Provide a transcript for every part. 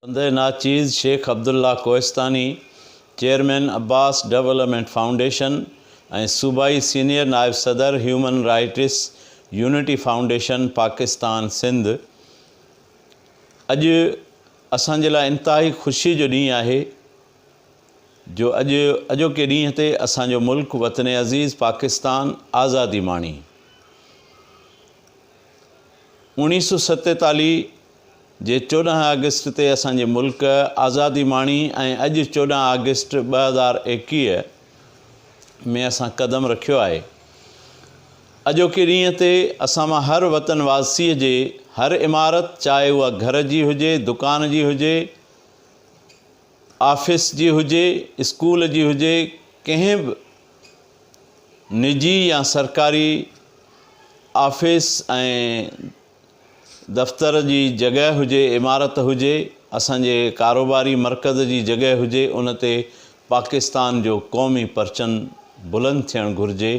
بنده ناچيز Sheikh Abdullah Kohistani, chairman Abbas development foundation ۽ صوبائي senior نائب صدر human rights unity foundation Pakistan Sindh اڄ اسان جي لاء انتهائي خوشي جو ڏينهن آهي جو اڄ اڄوڪي ڏينهن تي اسان جو ملڪ وطن عزيز پاڪستان آزادي ماڻي. 1947 جي 14 آگسٽ تي اسان جي ملڪ آزادي ماڻي ۽ اڄ 14 آگسٽ 2021 ۾ اسان قدم رکيو آهي. اڄوڪي ڏينهن تي اسان مان هر وطن واسيء جي هر عمارت چاهي اها گهر جي هجي، دڪان جي هجي، آفيس جي هجي، اسڪول جي هجي، ڪنهن به نجي يا سرڪاري آفيس ۽ دفتر جي جڳهه هجي، عمارت هجي، اسان جي ڪاروباري مرڪز جي جڳهه هجي ان تي پاڪستان جو قومي پرچم بلند ٿيڻ گهرجي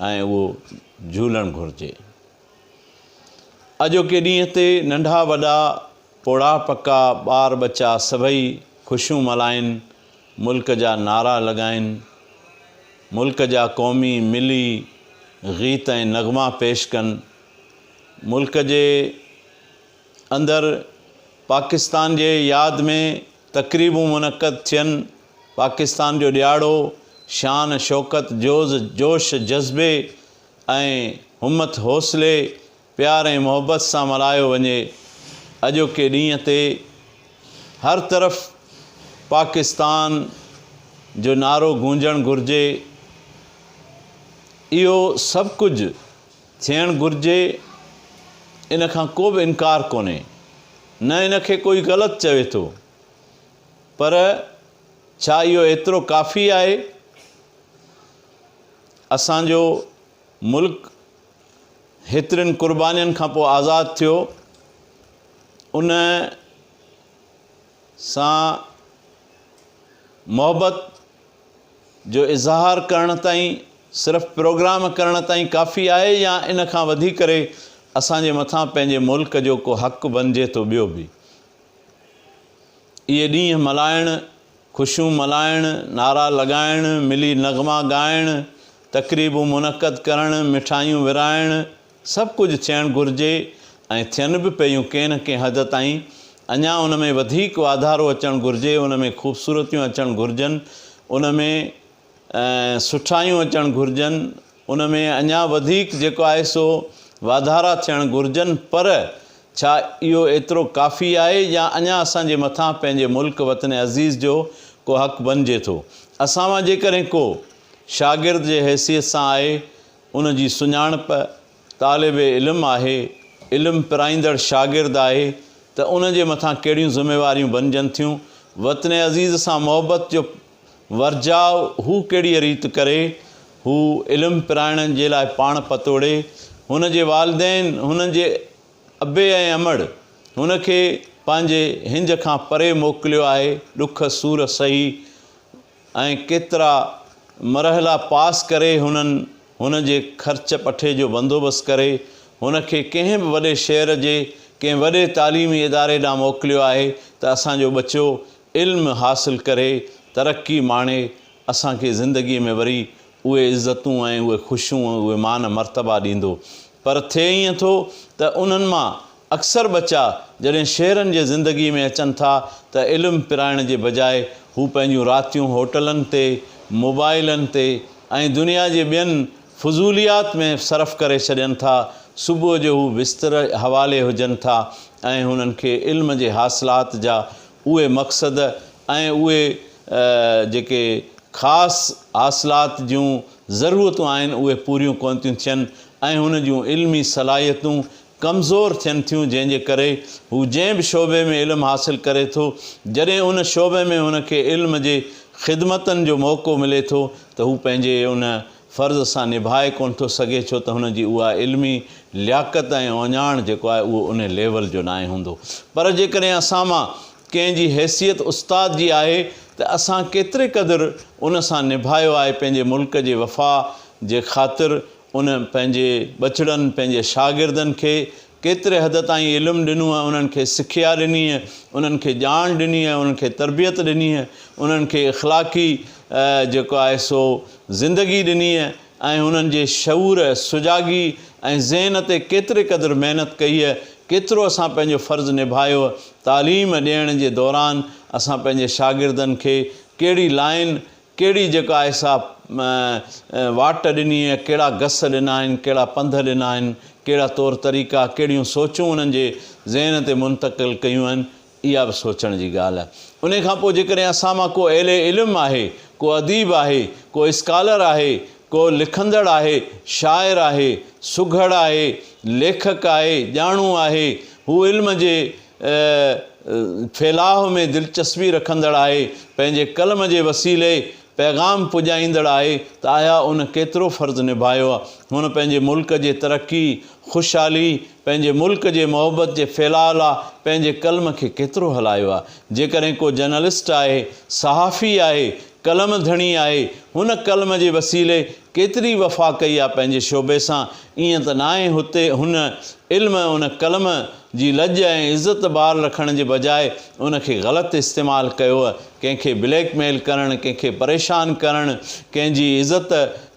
۽ اهو جهولڻ گهرجي. اڄوڪي ڏينهن تي ننڍا وڏا، پوڙها پڪا، ٻار ٻچا سڀئي خوشيون ملهائين، ملڪ جا نعرا لڳائين، ملڪ جا قومي ملي غيت ۽ نغما پيش ڪن. ملڪ جي اندر پاڪستان جي ياد ۾ تقريبون منعقد ٿين، پاڪستان جو ڏهاڙو شان شوڪت جوز جوش جذبي ۽ همٿ حوصلي پيار ۽ محبت سان ملهايو وڃي، اڄوڪي ڏينهن تي هر طرف پاڪستان جو نعرو گونجڻ گهرجي، اهو سڀ ڪجهه ٿيڻ گهرجي ان کان ڪو به انڪار ڪونهي نه ان کي ڪوئي غلط چوي ٿو پر ڇا اهو ايترو ڪافي آهي؟ اسان جو ملڪ هيترين قربانين کان پوء آزاد ٿيو ان سان محبت جو اظهار ڪرڻ تائين صرف پروگرام ڪرڻ تائين ڪافي آهي يا ان کان وڌي ڪري اسان جي مٿان پنهنجي ملڪ جو ڪو حق بنجي ٿو ٻيو به اهي ڏينهن ملهائڻ خوشيون ملهائڻ نعرا لڳائڻ ملي نغما ڳائڻ تقريبون منعقد ڪرڻ مٺايون ورهائڻ سڀ ڪجهه ٿيڻ گهرجي ۽ ٿين به پيون ڪنهن نه ڪنهن حد تائين اڃا ان ۾ وڌيڪ واڌارو اچڻ گهرجي ان ۾ خوبصورتيون اچڻ گهرجن ان ۾ سٺايون اچڻ گهرجن ان ۾ اڃا وڌيڪ جيڪو آهي سو واڌارا ٿيڻ گهرجن پر ڇا اهو ايترو ڪافي آهي يا اڃا اسان جي مٿان پنهنجي ملڪ وطن عزيز جو ڪو حق بنجي ٿو اسان مان جيڪڏهن ڪو شاگرد جي حيثيت سان آهي ان جي سڃاڻپ طالب علم آهي، علم پرائيندڙ شاگرد آهي ته ان جي مٿان ڪهڙيون ذميواريون بنجن ٿيون، وطن عزيز سان محبت جو ورجاء هو ڪهڙيء ريت ڪري، هو علم پرائڻ جي لاء پاڻ پتوڙي، هن جي والدين، هن جي ابي ۽ امڙ هن کي پنهنجي هنج کان پري موڪليو آهي، ڏک سور سهي ۽ ڪيترا مرحلا پاس ڪري هنن هن جي خرچ پٺي جو بندوبست ڪري هن کي ڪنهن به وڏي شهر جي ڪنهن وڏي تعليمي اداري ڏانهن موڪليو آهي ته اسان جو ٻچو علم حاصل ڪري ترقي ماڻي اسان کي زندگي ۾ وري اهي عزتون ۽ اهي خوشيون ۽ اهي مان مرتبا ڏيندو پر ٿئي ائين ٿو ته انهن مان اڪثر ٻچا جڏهن شهرن جي زندگي ۾ اچن ٿا ته علم پرائڻ جي بجاء هو پنهنجون راتيون هوٽلن تي، موبائلن تي ۽ دنيا جي ٻين فضوليات ۾ صرف ڪري ڇڏين ٿا، صبح جو هو بستر حوالي هجن ٿا ۽ هنن کي علم جي حاصلات جا اهي مقصد ۽ اهي جيڪي خاص حاصلات جون ضرورتون آهن اهي پوريون ڪونه ٿيون ٿين ۽ هن جون علمي صلاحيتون ڪمزور ٿين ٿيون جنهن جي ڪري هو جنهن به شعبي ۾ علم حاصل ڪري ٿو جڏهن ان شعبي ۾ هن کي علم جي خدمتن جو موقعو ملي ٿو ته هو پنهنجي ان فرض سان نڀائي ڪونه ٿو سگهي ڇو ته هن جي اها علمي لياقت ۽ اوڃاڻ جيڪو آهي اهو ان ليول جو ناهي هوندو پر جيڪڏهن اسان مان ڪنهن جي حيثيت استاد جي آهي ته اسان ڪيتري قدر ان سان نڀايو آهي پنهنجي ملڪ جي وفا جي خاطر ان پنهنجي ٻچڙن، پنهنجي شاگردن کي ڪيتري حد تائين علم ڏنو انهن کي سکيا ڏني انهن کي ڄاڻ ڏني انهن کي تربيت ڏني انهن کي اخلاقي جيڪو آهي سو زندگي ڏني ۽ انهن جي شعور، سجاڳي ۽ ذهن تي ڪيتري قدر محنت ڪئي، ڪيترو اسان پنهنجو فرض نڀايو، تعليم ڏيڻ جي دوران اسان پنهنجي شاگردن کي ڪهڙي لائين، ڪهڙي جيڪا آهي سا واٽ ڏني، ڪهڙا گس ڏنا آهن، ڪهڙا پنڌ ڏنا آهن، ڪهڙا طور طريقا، ڪهڙيون سوچون انهن جي ذهن تي منتقل ڪيون آهن، اها به سوچڻ جي ڳالهه آهي. انهي کان پوء جيڪڏهن اسان مان ڪو اهل علم آهي، ڪو اديب آهي، ڪو اسڪالر آهي، ڪو لکندڙ آهي، شاعر آهي، سگهڙ آهي، ليکڪ آهي، ڄاڻو آهي، هو علم جي ڦهلاء ۾ دلچسپي رکندڙ آهي، پنهنجي قلم جي وسيلي پيغام پڄائيندڙ آهي ته آيا ان ڪيترو فرض نڀايو آهي؟ هن پنهنجي ملڪ جي ترقي، خوشحالي، پنهنجي ملڪ جي محبت جي ڦهلاء لا پنهنجي قلم کي ڪيترو هلايو آهي؟ جيڪڏهن ڪو جرنلسٽ آهي، صحافي آهي، قلم ڌڻي آهي، هن قلم جي وسيلي ڪيتري وفا ڪئي آهي پنهنجي شعبي سان؟ ائين ته ناهي هتي هن علم ان قلم جي لڄ ۽ عزت بحال رکڻ جي بجاء ان کي غلط استعمال ڪيو، ڪنهن کي بليڪ ميل ڪرڻ، ڪنهن کي پريشان ڪرڻ، ڪنهن جي عزت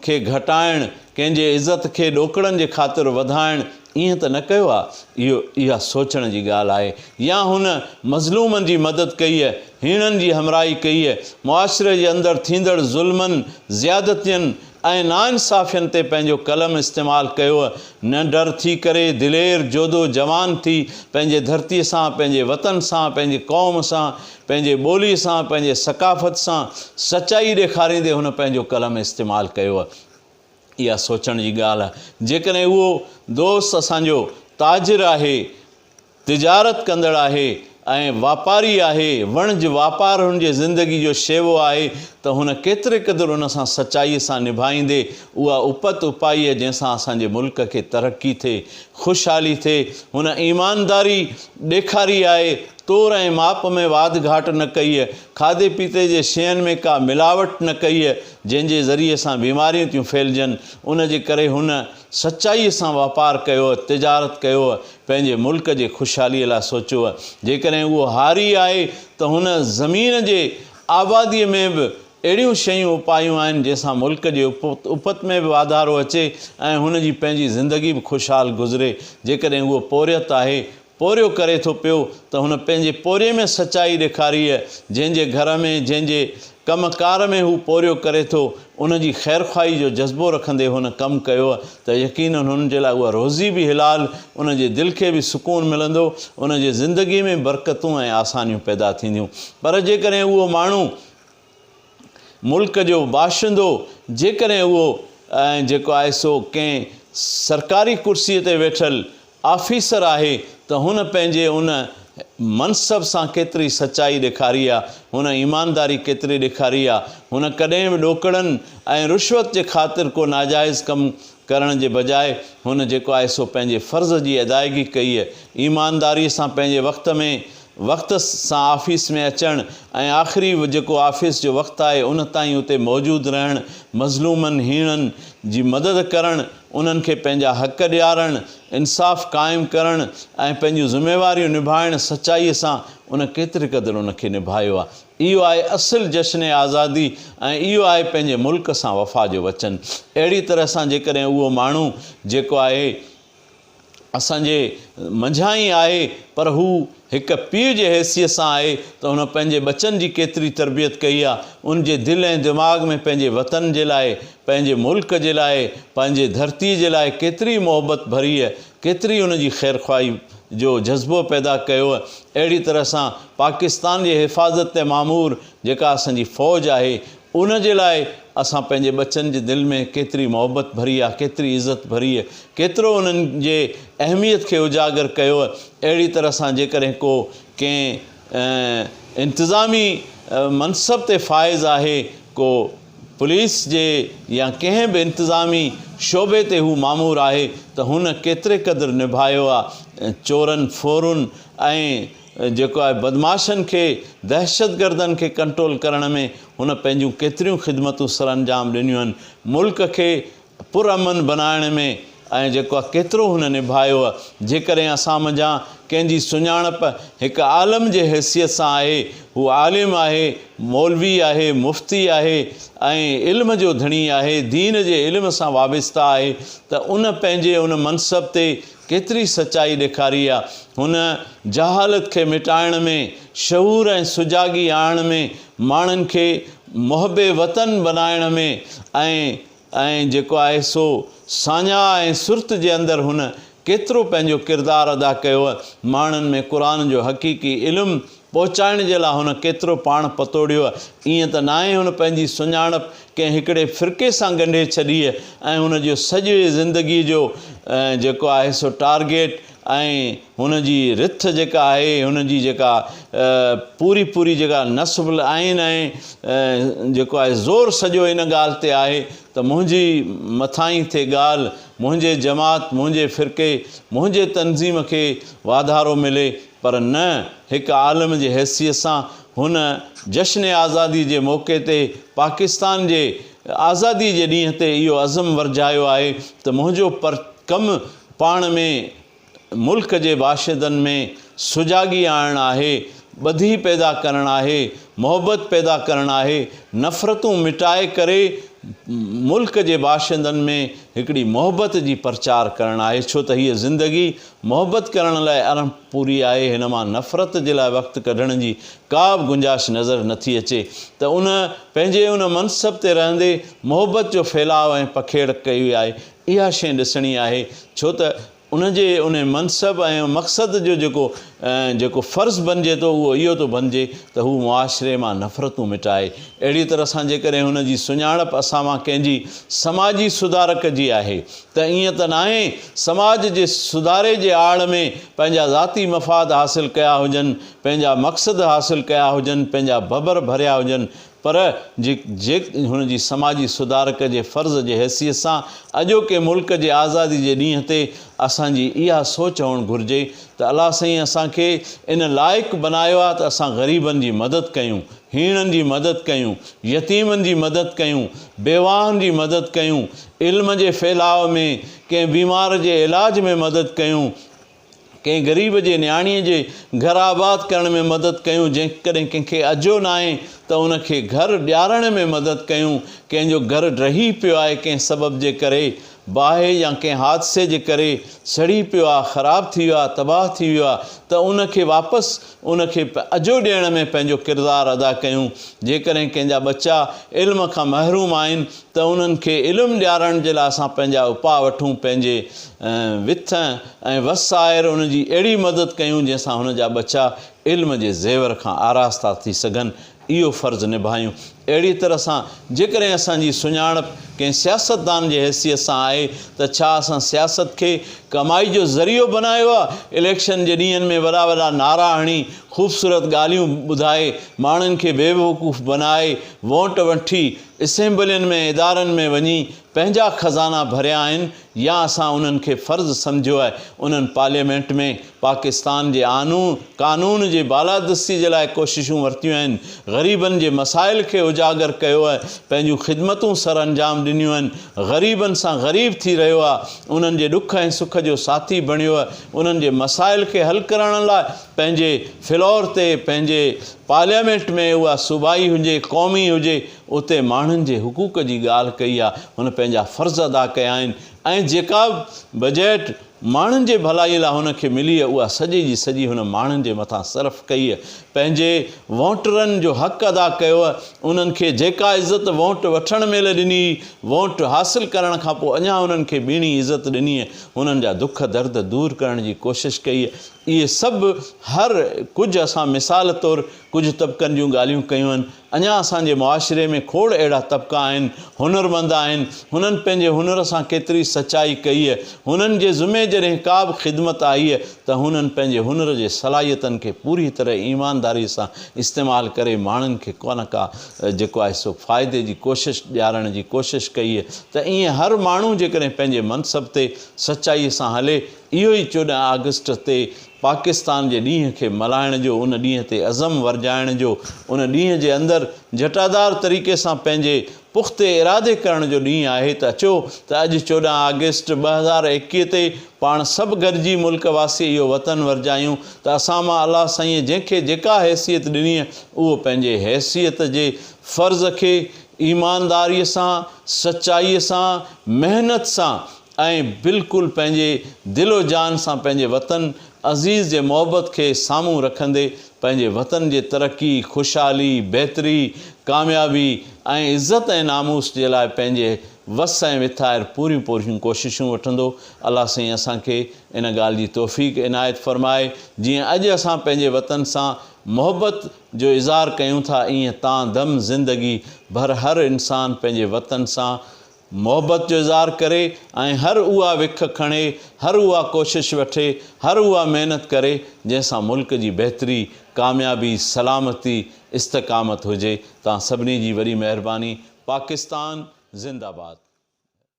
کي گهٽائڻ، ڪنهن جي عزت کي ڏوڪڙن جي خاطر وڌائڻ ائين ته نه ڪيو آ؟ اهو اها سوچڻ جي ڳالهه آهي. يا هن مظلومن جي مدد ڪئي، هيڻن جي همراهي ڪئي، معاشري جي اندر ٿيندڙ ظلمن، زيادتين ۽ ناانصافين تي پنهنجو قلم استعمال ڪيو، نه ڊر ٿي ڪري دلير جوڌو جوان ٿي پنهنجي ڌرتي سان، پنهنجي وطن سان، پنهنجي قوم سان، پنهنجي ٻولي سان، پنهنجي ثقافت سان سچائي ڏيکاريندي هن پنهنجو قلم استعمال ڪيو. اها سوچڻ جي ڳالهه آهي. جيڪڏهن اهو دوست اسان جو تاجر آهي، تجارت ڪندڙ آهي ۽ واپاري آهي، وڻج واپار هن جي زندگي جو شيوو آهي ته هن ڪيتري قدر ان سان سچائي سان نڀائيندي اها اپت اپائي جنهن سان اسان جي ملڪ کي ترقي ٿئي، خوشحالي ٿئي، هن ايمانداري ڏيکاري آهي، تور ۽ ماپ ۾ واڌ گهاٽ نه ڪئي، کاڌي پيتي جي شين ۾ ڪا ملاوٽ نه ڪئي، جنهن جي ذريعي سان بيماريون ٿيون ڦهلجن، ان جي ڪري هن سچائيء سان واپار ڪيو، تجارت ڪيو، پنهنجي ملڪ جي خوشحاليء لاء سوچيو. جيڪڏهن اهو هاري آهي ته هن زمين جي آباديء ۾ به اهڙيون شيون اپايون آهن، جنهن سان ملڪ جي اپت ۾ به واڌارو اچي ۽ هن جي پنهنجي زندگي به خوشحال گذري. جيڪڏهن اهو پورهيت آهي، پورهيو ڪري ٿو پيو ته هن پنهنجي پورهيي ۾ سچائي ڏيکاري، جنهن جي گهر ۾، جنهن جي ڪم ڪار ۾ هو پورهيو ڪري ٿو، ان جي خيرخواهي جو جذبو رکندي هن ڪم ڪيو ته يقيناً هن جي لاء اها روزي به حلال، ان جي دل کي به سڪون ملندو، ان جي زندگي ۾ برڪتون ۽ آسانيون پيدا ٿينديون. پر جيڪڏهن اهو ماڻهو ملڪ جو باشندو جيڪڏهن اهو جيڪو آهي سو ڪنهن سرڪاري ڪرسيء تي ويٺل آفيسر آهي ته هن پنهنجي ان منصب سان ڪيتري سچائي ڏيکاري آ، هن ايمانداري ڪيتري ڏيکاري آ، هن ڪڏهن به ڏوڪڙن ۽ رشوت جي خاطر ڪو ناجائز ڪم ڪرڻ جي بجاء هن جيڪو آهي سو پنهنجي فرض جي ادائگي ڪئي، ايمانداري سان پنهنجي وقت ۾ وقت سان آفيس ۾ اچڻ ۽ آخري جيڪو آفيس جو وقت آهي ان تائين اتي موجود رهڻ، مظلومن، هيڻن جي مدد ڪرڻ، انهن کي پنهنجا حق ڏيارڻ، انصاف قائم ڪرڻ ۽ پنهنجون ذميواريون نڀائڻ سچائيء سان ان ڪيتري قدر ان کي نڀايو آهي. اهو آهي اصل جشن آزادي ۽ اهو آهي پنهنجي ملڪ سان وفا جو وچن. اهڙي طرح سان جيڪڏهن اهو ماڻهو جيڪو آهي اسان جي منجهان ئي آهي پر هو هڪ پيء جي حيثيت سان آهي ته هن پنهنجي ٻچن جي ڪيتري تربيت ڪئي آهي، ان جي دل ۽ دماغ ۾ پنهنجي وطن جي لاء، پنهنجي ملڪ جي لاء، پنهنجي ڌرتي جي لاء ڪيتري محبت ڀري، ڪيتري ان جي خيرخواهي جو جذبو پيدا ڪيو. اهڙي طرح سان پاڪستان جي حفاظت تي مامور جيڪا اسان جي فوج آهي، ان جي لاء اسان پنهنجي ٻچن جي دل ۾ ڪيتري محبت ڀري آ، ڪيتري عزت ڀري، ڪيترو انهن جي اهميت کي اجاگر ڪيو. اهڙي طرح سان جيڪڏهن ڪو ڪنهن انتظامي منصب تي فائز آهي، ڪو پوليس جي يا ڪنهن به انتظامي شعبي تي هو مامور آهي ته هن ڪيتري قدر نڀايو آ، چورن ڦورن ۽ جيڪو آهي بدمعاشن کي دهشتگردن کي ڪنٽرول ڪرڻ ۾ هن پنهنجون ڪيتريون خدمتون سرانجام ڏنيون آهن، ملڪ کي پرامن بنائڻ ۾ ۽ جيڪو آهي ڪيترو هن نڀايو. جيڪڏهن اسان منجهان ڪنهن جي سڃاڻپ هڪ عالم جي حيثيت سان آهي، هو عالم آهي، مولوي آهي، مفتي آهي ۽ علم جو ڌڻي آهي، دين جي علم سان وابسته آهي ته ان پنهنجي ان منصب تي ڪيتري سچائي ڏيکاري آ. هن جهالت کي مٽائڻ ۾، شعور ۽ سجاڳي آڻڻ ۾، ماڻهن کي محب وطن بنائڻ ۾ ۽ ۽ جيڪو آهي سو ساڃاهه ۽ سرت جي اندر هن ڪيترو پنهنجو ڪردار ادا ڪيو، ماڻهن ۾ قرآن جو حقيقي علم پهچائڻ جي لاء هن ڪيترو پاڻ پتوڙيو، ائين ته ناهي هن پنهنجي سڃاڻپ ڪنهن هڪڙي فرقي سان ڳنڍي ڇڏي ۽ هن جو سڄي زندگي جو جيڪو آهي سو ٽارگيٽ ۽ هن جي رٿ جيڪا آهي، هن جي جيڪا پوري پوري جيڪا نصب العين ۽ جيڪو آهي زور سڄو ان ڳالهه تي آهي ته منهنجي مٿانهين ٿئي ڳالهه، منهنجي جماعت، منهنجي فرقي، منهنجي تنظيم کي واڌارو ملي پر نه هڪ عالم جي حيثيت سان هن جشن آزادي جي موقعي تي پاڪستان جي آزادي جي ڏينهن تي اهو عزم ورجايو آهي ته منهنجو پر ڪم پاڻ ۾ ملڪ جي باشندن ۾ سجاڳي آڻڻ آهي، ٻڌي پيدا ڪرڻ آهي، محبت پيدا ڪرڻ آهي، نفرتون مٽائي ڪري ملڪ جي باشندن ۾ هڪڙي محبت جي پرچار ڪرڻ آهي، ڇو ته هيء زندگي محبت ڪرڻ لاء اڻ پوري آهي، هن مان نفرت جي لاء وقت ڪڍڻ جي ڪا به گنجائش نظر نٿي اچي ته ان پنهنجي ان منصب تي رهندي محبت جو ڦهلاء ۽ پکيڙ ڪئي آهي، اها شيء ڏسڻي آهي، ڇو ته ان جي ان منصب ۽ مقصد جو جيڪو جيڪو فرض بنجي ٿو اهو اهو ٿو بنجي ته هو معاشري مان نفرتون مٽائي. اهڙي طرح سان جيڪڏهن هن جي سڃاڻپ اسان مان ڪنهن جي سماجي سڌارڪ جي آهي ته ائين ته ناهي سماج جي سڌاري جي آڙ ۾ پنهنجا ذاتي مفاد حاصل ڪيا هجن، پنهنجا مقصد حاصل ڪيا هجن، پنهنجا ڀڀر ڀريا هجن پر جي جي هن جي سماجي سڌارڪ جي فرض جي حيثيت سان اڄوڪي ملڪ جي آزادي جي ڏينهن تي اسان جي اها سوچ هئڻ گهرجي ته الله سائين اسان کي ان لائق بنايو آهي ته اسان غريبن جي مدد ڪيون، هيڻن جي مدد ڪيون، يتيمن جي مدد ڪيون، بيواهن جي مدد ڪيون، علم جي ڦهلاء ۾ ڪنهن بيمار جي علاج ۾ مدد ڪيون، ڪنهن غريب جي نياڻيء جي گهر آباد ڪرڻ ۾ مدد ڪيون، جيڪڏهن ڪنهن کي اجهو ناهي ته ان کي گهر ڏيارڻ ۾ مدد ڪيون، ڪنهن جو گهر ڊهي پيو آهي ڪنهن سبب جي ڪري، باهه يا ڪنهن حادثي جي ڪري سڙي پيو آهي، خراب ٿي ويو آهي، تباهه ٿي ويو آهي ته ان کي واپس ان کي اجهو ڏيڻ ۾ پنهنجو ڪردار ادا ڪيون، جيڪڏهن ڪنهن جا ٻچا علم کان محروم آهن ته انهن کي علم ڏيارڻ جي لاء اسان پنهنجا اپاء وٺون، پنهنجي وٿ ۽ وس آهر ان جي اهڙي مدد ڪيون جنهن سان هن جا ٻچا علم جي زيور کان آراسته ٿي سگهن، اهو فرض نڀايون. اهڙيء طرح سان جيڪڏهن اسان جي سڃاڻپ ڪنهن سياستدان جي حيثيت سان آهي ته ڇا اسان سياست کي ڪمائي جو ذريعو بنايو آهي؟ اليڪشن جي ڏينهن ۾ وڏا وڏا نعرا هڻي، خوبصورت ڳالهيون ٻڌائي، ماڻهن کي بيوقوف بنائي، ووٽ وٺي، اسيمبلين ۾ ادارن ۾ وڃي پنهنجا خزانا ڀريا آهن يا اسان انهن کي فرض سمجهيو آهي انهن پارليامينٽ ۾ پاڪستان جي آنون قانون جي بالادستي جي لاء ڪوششون ورتيون آهن غريبن جي مسائل کي اجاگر ڪيو آهي پنهنجون خدمتون سرانجام ڏنيون آهن غريبن سان غريب ٿي رهيو آهي انهن جي ڏک ۽ سک جو ساٿي بڻيو آهي انهن جي مسائل کي حل ڪرڻ لاء پنهنجي فلور تي پنهنجي پارليامينٽ ۾ اها صوبائي هجي قومي هجي اتي ماڻهن جي حقوق جي ڳالهه ڪئي آ، هن پنهنجا فرض ادا ڪيا آهن ۽ جيڪا به بجيٽ ماڻهن جي ڀلائي لاء هن کي ملي اها سڄي جي سڄي هن ماڻهن جي مٿان صرف ڪئي، پنهنجي ووٽرن جو حق ادا ڪيو، انهن کي جيڪا عزت ووٽ وٺڻ مهل ڏني هئي، ووٽ حاصل ڪرڻ کان پوء اڃا انهن کي ٻيڻي عزت ڏني، انهن جا دک درد دور ڪرڻ جي ڪوشش ڪئي، اهي سڀ هر ڪجهه اسان مثال طور ڪجهه طبقن جون ڳالهيون ڪيون آهن، اڃا اسان جي معاشري ۾ کوڙ اهڙا طبقا آهن، هنرمند آهن، هنن پنهنجي هنر سان ڪيتري سچائي ڪئي، هنن جي ذمي جڏهن ڪا به خدمت آئي ته هنن پنهنجي هنر جي صلاحيتن کي پوري طرح ايمانداري سان استعمال ڪري ماڻهن کي ڪا نه ڪا جيڪو آهي سو فائدي جي ڪوشش ڏيارڻ جي ڪوشش ڪئي ته ائين هر ماڻهو جيڪڏهن پنهنجي منصب تي سچائي سان هلي اهو ئي 14 آگسٽ تي پاڪستان جي ڏينهن کي ملهائڻ جو، ان ڏينهن تي عزم ورجائڻ جو، ان ڏينهن جي اندر جٽادار طريقي سان پنهنجي پختي ارادي ڪرڻ جو ڏينهن آهي ته اچو ته اڄ 14 آگسٽ 2021 تي پاڻ سڀ گڏجي ملڪ واسي اهو وطن ورجايون ته اسان مان الله سائينء جنهن کي جيڪا حيثيت ڏني اهو پنهنجي حيثيت جي فرض کي ايمانداريء سان، سچائيء سان، محنت سان ۽ بلڪل پنهنجي دل و جان سان پنهنجي وطن عزيز جي محبت کي سامهون رکندي پنهنجي وطن جي ترقي، خوشحالي، بهتري، ڪاميابي ۽ عزت ۽ ناموس جي لاء پنهنجي وس ۽ وٿائر پوريون پوريون ڪوششون وٺندو. الله سائين اسان کي ان ڳالهه جي توفيق عنايت فرمائي جيئن اڄ اسان پنهنجي وطن سان محبت جو اظهار ڪيون ٿا ايئن تان دم زندگي ڀر هر انسان پنهنجي وطن سان محبت جو اظهار ڪري ۽ هر اها وک کڻي، هر اها ڪوشش وٺي، هر اها محنت ڪري جنهن سان ملڪ جي بهتري، ڪاميابي، سلامتي، استقامت هجي. توهان سڀني جي وڏي مهرباني. پاڪستان زنده باد.